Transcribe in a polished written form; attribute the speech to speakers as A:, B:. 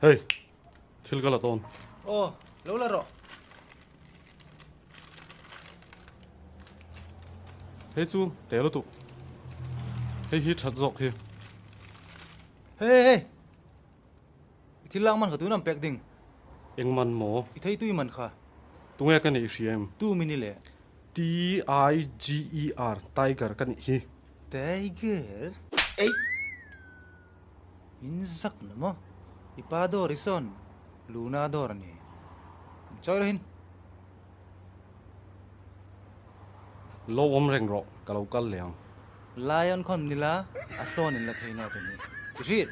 A: Hei, thil ka la tawn.
B: Aw, lo la rawh.
A: Hei chu te lutuk. Hei hi that zawk hi.
B: Hei hei. I thil lak man kha tun an pek ding.
A: Eng man maw?
B: I thei tui man kha.
A: Tunge ka nih hria em?
B: Tu mini le?
A: T-I-G-E-R, Tiger ka nih hi.
B: Tiger? Ei! In zak na maw? I pa dawr i sawn Luna dawr a ni. Chawi rahin.
A: Lo awm reng rawh, ka lo kal leh ang.
B: Lion khawn nila a hlawn in la thei nawt a ni. I hriat?